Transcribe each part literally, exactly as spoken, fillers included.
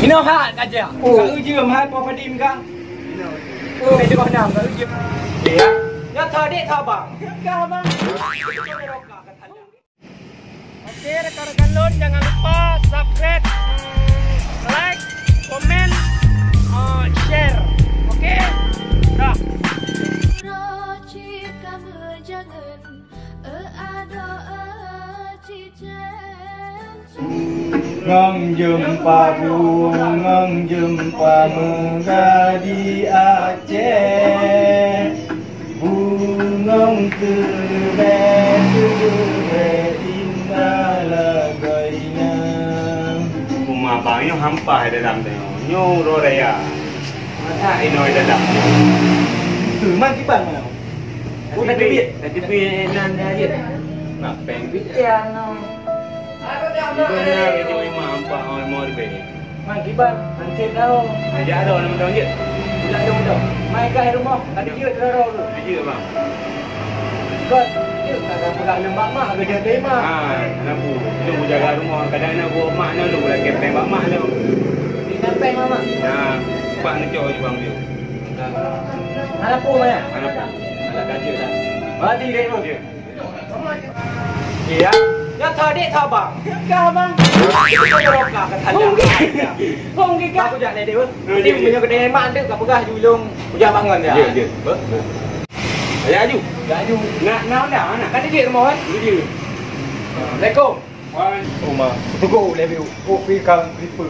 Inoe hat ka jak. Oh. Ka ujeuem hai po padim ka. Oh, ka ujeuem. Ya. Ya tadi tabang. Ka bang. Oke, rekan-rekan lôn, jangan lupa subscribe, like, komen, eh, share. Oke? Dah. Ngon jeumpa bu, ngon jeumpa meuga di Aceh. Bungong teubèe, teubèe indah lagoina. Uma abang nyoe hampa dalam nyoe. Nyoe uroe raya. Masa inoe dalam nyoe. Tu, man kiban mana? Oh, tak teubiet. Tak teubiet nan dia je. Nak peng bicara no. Ibu na itu memang hampa orang mau diberi. Mang kiban, hansip dah. Dah jak dah nama tuan jeuet. Dah dah dah. Mai ka rumoh, tadi jeuet rara tu. Jeuet bang. Kot, jeuet ka peugah leumbak mak ke dia terima. Ha, kenapa? Lu jaga rumah, kadang nak buat mak nak lu lagi peng bak mak tu. Di samping mak. Ha, pak ngecok je bang dia. Ada apa mana? Ada apa? Ada kaca dah. Mati deh tu. Ya. Ya tadi tabang. Ka bang. Ka tadi. Hong ki ka. Aku jak nede. Dia punya kedai mak dia ka peugah julung. Ujar bangun ya. Ya, ya. Ya aju. Ya aju. Nak nak nak nak. Kan dia rumah kan? Dia. Assalamualaikum. Wan. Uma. Tegur lebih. Oh, pi kang creeper.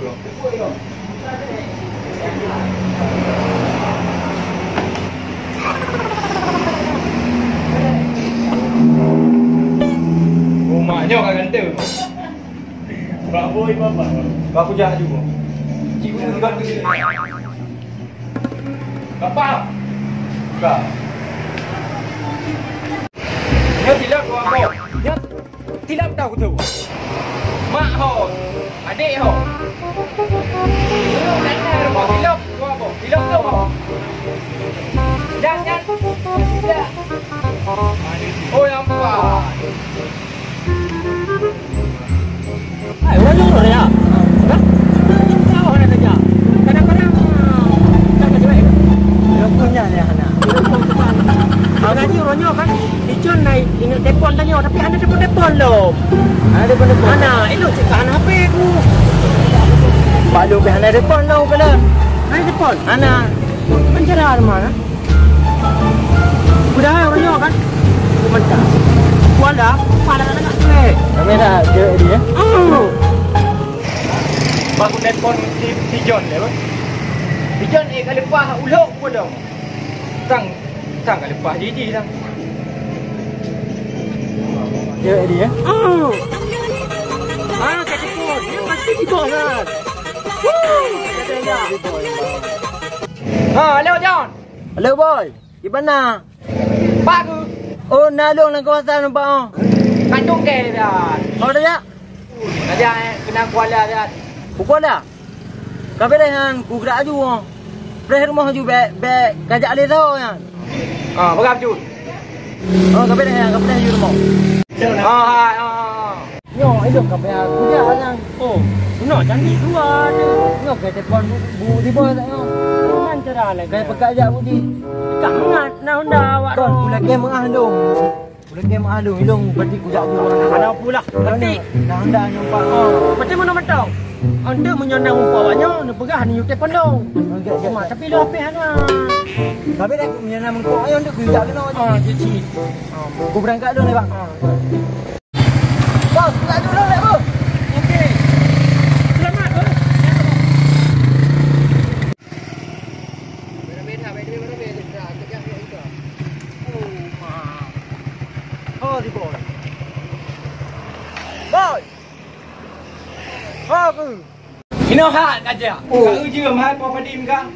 Uma nyoe ka ganteng. Bak boy bapa. Bak kujak aju. Cikgu juga tu. Bapa. Buka. Nyoe tilap dua boh. Nyoe Tilap tau tu. Mak ho, adik ho. Tilap dua boh, tilap tu ho. Jangan, jangan. Oh, yang empat. Hai, orang nyuruh ya. Hah? Tahu nak kerja. Kadang-kadang, ah, tak macam mana. Dia punya ni anak. Lagi orang nyuruh kan. Icon naik ingat telepon tanya, tapi hana telepon-telepon lom. Hana telepon-telepon? Hana, elok cakap hana H P ku. Pak Lu pih hana telepon lom kena. Hana telepon? Hana. Kan cara mana? Udah orang nyoe kan? Mentah. Kuala, pala nak nak. Kamera je dia. Oh. Baru telepon si, si John dia, bang. Si John, eh, ka leupah ulok pun dong. Tang, tang ka leupah Didi tang. Ya, Edi, ya? Oh. Ah, ka telepon. Dia pasti di bawah kan? Woo! Ha, halo, John. Halo, boy. Di mana? Pak ku. Oh, na lôn lam kawasan nampak, oh. Kandung ke dia. Oh, dah, ya? Raja, eh, kena kuala dia. Pukul dah? Ka beureh nyan, ku gerak aju, oh. Preh rumoh aju, bèk, bèk kajak lé saho nyan. Ah, peugah aju. Oh, ka beureh nyan, ka beureh aju rumoh. Ah, hai, ah, ah, ah. Nyoe, idong ka payah kuliah nyan. Oh, nyoe janji dua ni. Nyoe ka telepon bu, bu di bawah tak nyoe. Cuman cara lagi. Ka peugah jak budi. Kah mangat, na honda awak. Kon, pulak ke mengah dong. Ulôn kém alu ilong berarti kujak dua. Hana pula. Berarti nah, anda nyampak. Oh, berarti mana mantong? Anda meunyoe na muka awaknyoe, neupeugah neuyue telepon lôn. Okey, okey. Cuma, tapi lôn hapeh hana. Tapi dah meunyoe na muka ayah anda kujak kena. Ah, jadi. Ah. Ku berangkat dulu, Bang. Ah. Bos, berangkat dulu, Bos. Okey. Selamat, Bos. Ho di boy. Boy. Ho ku. Inoe hat ka jak. Oh. Ka ujeuem hai po padim ka.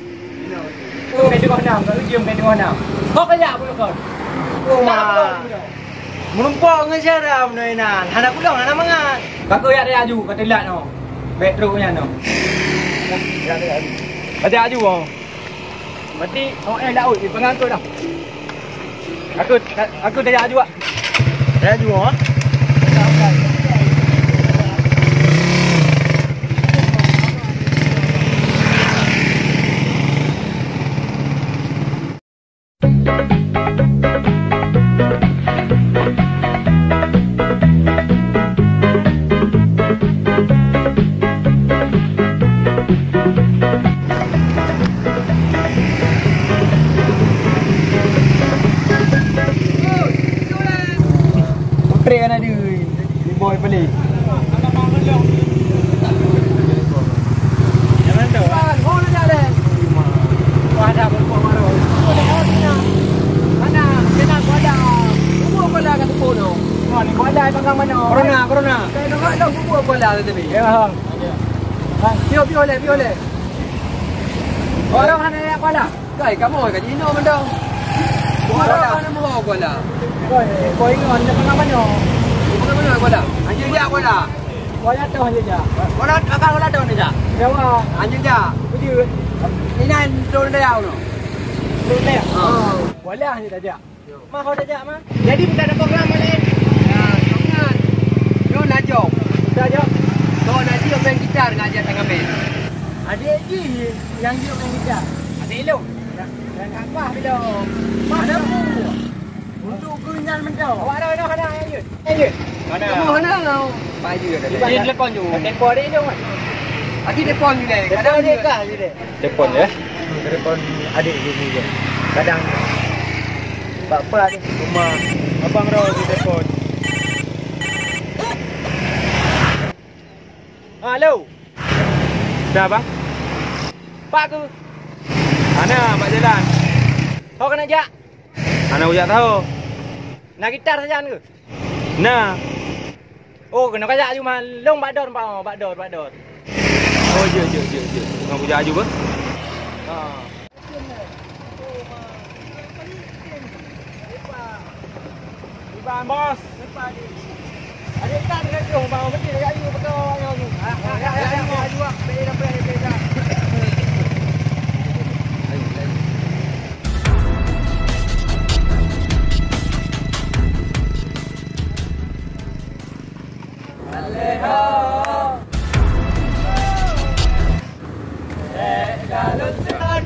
Oh, ka teungoh nam, ka ujeuem ka teungoh nam. Ho ka jak bulu kon. Oh, ma. Meurumpok ngon syara meunyoe inan. Hana kulong, hana mangat. Ka kujak tajak aju, ka teulat nyoe. Bèk trok nyan nyoe. Tajak aju, oh. Berarti awak nyan laôt, eh, peungan tu dah. Aku, aku tajak aju, ah. Tajak aju, ah. Prek aneuk deuh, di boy peuli. Jangan tu. Wah, dah berbuah baru. Mana? Kena kuala. Kubu kuala kat tepung tu. Ha, ni kuala panggang mana? Corona, corona. Kayak nak ada kubu kuala tadi. Ya. Ha, piu, piu leh, piu leh. Orang hana nak kuala. Kai, kamoe ka jinoe mantong. Kuala, hana meuho kuala. Koi, koi ingat, hana pernah manyong. Bukan mana kuala. Anjing jak kuala. Kuala toh je jak. Kuala, abang kuala toh ni jak. Jawa. Anjing jak. Bujur. Inan turun dayau tu. Turun dayau? Ha. Kuala je tak jak. Mah kau dah jak, mah? Jadi bukan ada program mana? Ya, sangat. Yo najok. Dah jak. Kau najok main gitar ngajak tangan main. Adik ji yang jok main gitar. Adik lu. Dan apa bila? Mana? Untuk kunyan mentau. Awak dah dah dah ayo. Ayo. Mana? Mana kau? Paju dah. Dia telepon tu. Telepon dia tu. Lagi telepon tu deh. Telepon dia kah dia? Telepon ya. Telepon adik dia ni je. Kadang tak apa ni. Rumah abang Rau di telepon. Halo. Dah bang. Pak ke? Mana bak jalan? Kau kena jak. Mana ujak tahu? Nak gitar saja ke? Nah. Oh, kena kajak aju mah. Long bak dor, bak, bak dor, bak dor. Oh, jeuet, jeuet, jeuet, jeuet. Kena kujak aju ke? Ha. Iban, bos. Adik kan kena jauh, bang. Mesti nak aju, betul, aju. Ha, ha, ha, ha, ha, ha.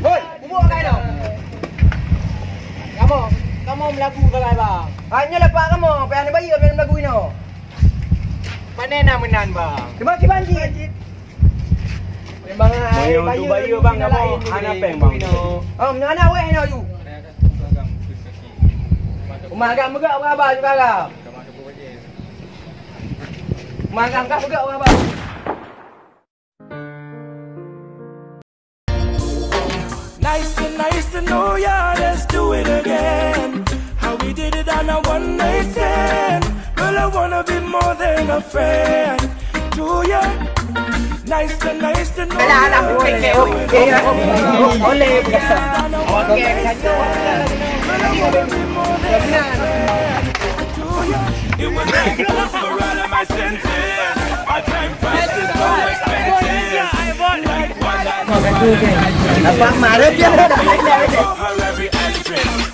Hoi, bubuk kai tu. Kamu, kamu melagu bagai bang. Hanya lepak kamu, apa yang dibayar yang melagu ini? Mana nama nan bang? Cuma kiban cit. Memang ai bayu bang, kamu hana peng bang. Oh, mana awak ni aju? Rumah agak megak berapa juga agak? Magang kah peugah ureueng abang? Nice to, nice to know ya, let's do it again. How we did it on a one night stand. Girl, I wanna be more than a friend to ya. Nice to, nice to know ya, let's do it again. Boleh. Girl, I wanna be more than a friend. It was like a lost for all of my senses. My time price is so expensive. Like one night. Nampak marah dia. For her every entrance.